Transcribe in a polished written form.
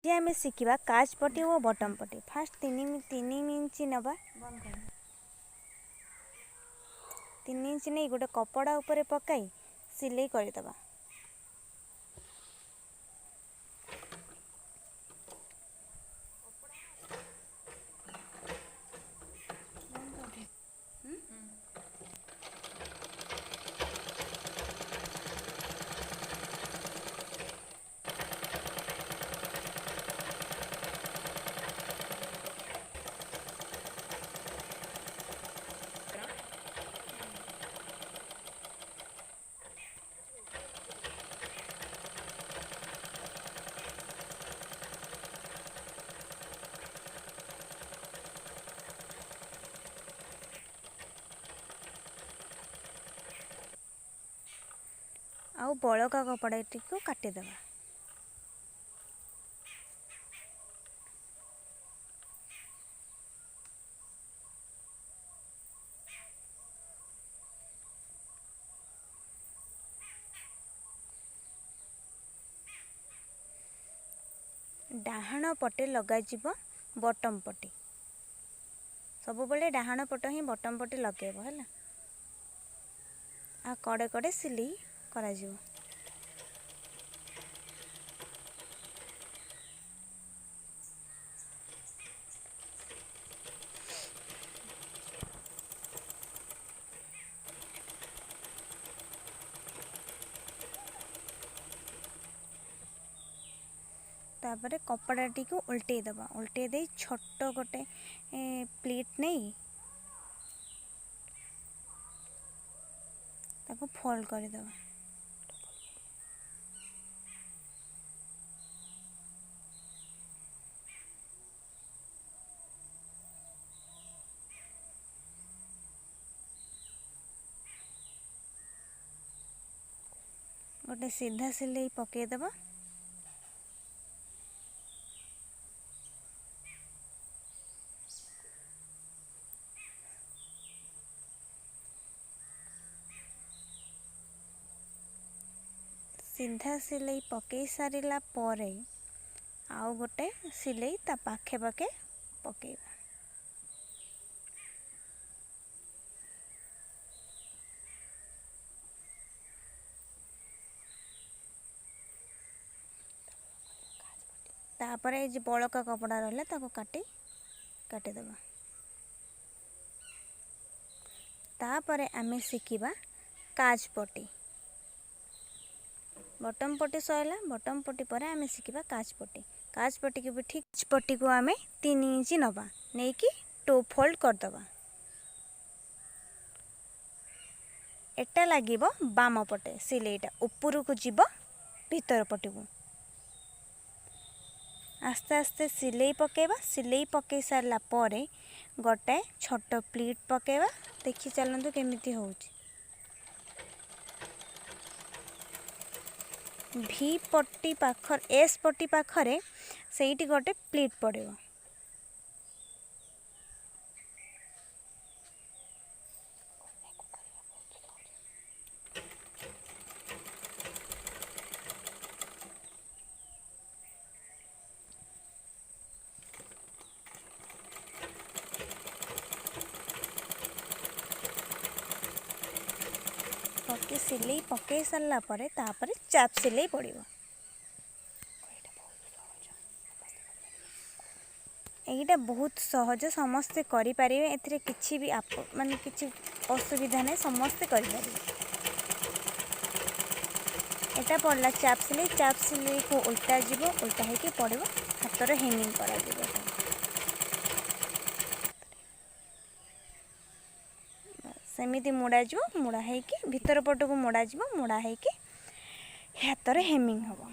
ଆଜି ଆମେ ଶିଖିବା କାଚ ପଟି ଓ ବଟମ୍ ପଟି। ଫାଷ୍ଟ 3 3 ଇଞ୍ଚ ନେବା। 3 ଇଞ୍ଚ ନେଇ ଗୋଟେ କପଡ଼ା ଉପରେ ପକାଇ ସିଲେଇ କରିଦେବା। ଆଉ ବଳକା କପଡ଼ାଟିକୁ କାଟିଦେବା। ଡାହାଣ ପଟେ ଲଗାଯିବ ବଟମ୍ ପଟି। ସବୁବେଳେ ଡାହାଣ ପଟ ହିଁ ବଟମ୍ ପଟି ଲଗାଇବ, ହେଲା? ଆଉ କଡ଼େ କଡ଼େ ସିଲେଇ କରାଯିବ। ତାପରେ କପଡ଼ାଟିକୁ ଓଲଟେଇ ଦେବା। ଓଲଟେଇ ଦେଇ ଛୋଟ ଗୋଟେ ପ୍ଲିଟ୍ ନେଇ ତାକୁ ଫୋଲ୍ଡ କରିଦେବା। ଗୋଟେ ସିଧା ସିଲେଇ ପକାଇଦେବା। ସିଧା ସିଲେଇ ପକାଇ ସାରିଲା ପରେ ଆଉ ଗୋଟେ ସିଲେଇ ତା ପାଖେ ପାଖେ ପକାଇବା। ତାପରେ ଏଇ ଯେଉଁ ବଳକା କପଡ଼ା ରହିଲା, ତାକୁ କାଟିଦେବା। ତାପରେ ଆମେ ଶିଖିବା କାଚ ପଟି। ବଟମ୍ ପଟି ସରିଲା। ବଟମ୍ ପଟି ପରେ ଆମେ ଶିଖିବା କାଚ ପଟି। କାଚ ପଟିକୁ ବି ଠିକ୍, ପଟିକୁ ଆମେ 3 ଇଞ୍ଚ ନେବା, ନେଇକି ଟୁ ଫୋଲ୍ଡ କରିଦେବା। ଏଟା ଲାଗିବ ବାମ ପଟେ। ସିଲେଇଟା ଉପରକୁ ଯିବ, ଭିତର ପଟକୁ। ଆସ୍ତେ ଆସ୍ତେ ସିଲେଇ ପକାଇବା। ସିଲେଇ ପକାଇ ସାରିଲା ପରେ ଗୋଟେ ଛୋଟ ପ୍ଲିଟ୍ ପକାଇବା। ଦେଖି ଚାଲନ୍ତୁ କେମିତି ହେଉଛି। ଭି ପଟି ପାଖ, ଏସ୍ ପଟି ପାଖରେ ସେଇଠି ଗୋଟେ ପ୍ଲିଟ୍ ପଡ଼ିବ। ପକେଇ ସିଲେଇ ପକାଇ ସାରିଲା ପରେ ତାପରେ ଚାପ ସିଲେଇ ପଡ଼ିବ। ଏଇଟା ବହୁତ ସହଜ, ସମସ୍ତେ କରିପାରିବେ। ଏଥିରେ କିଛି ବି ମାନେ କିଛି ଅସୁବିଧା ନାହିଁ, ସମସ୍ତେ କରିପାରିବେ। ଏଟା ପଡ଼ିଲା ଚାପ ସିଲେଇ। ଚାପ ସିଲେଇକୁ ଓଲଟା ଯିବ, ଓଲଟା ହେଇକି ପଡ଼ିବ। ହାତରେ ହେମିଂ କରାଯିବ ଏଟା। ସେମିତି ମୋଡ଼ାଯିବ, ମୋଡ଼ା ହେଇକି ଭିତର ପଟକୁ ମୋଡ଼ାଯିବ, ମୋଡ଼ା ହେଇକି ହାତରେ ହେମିଂ ହେବ।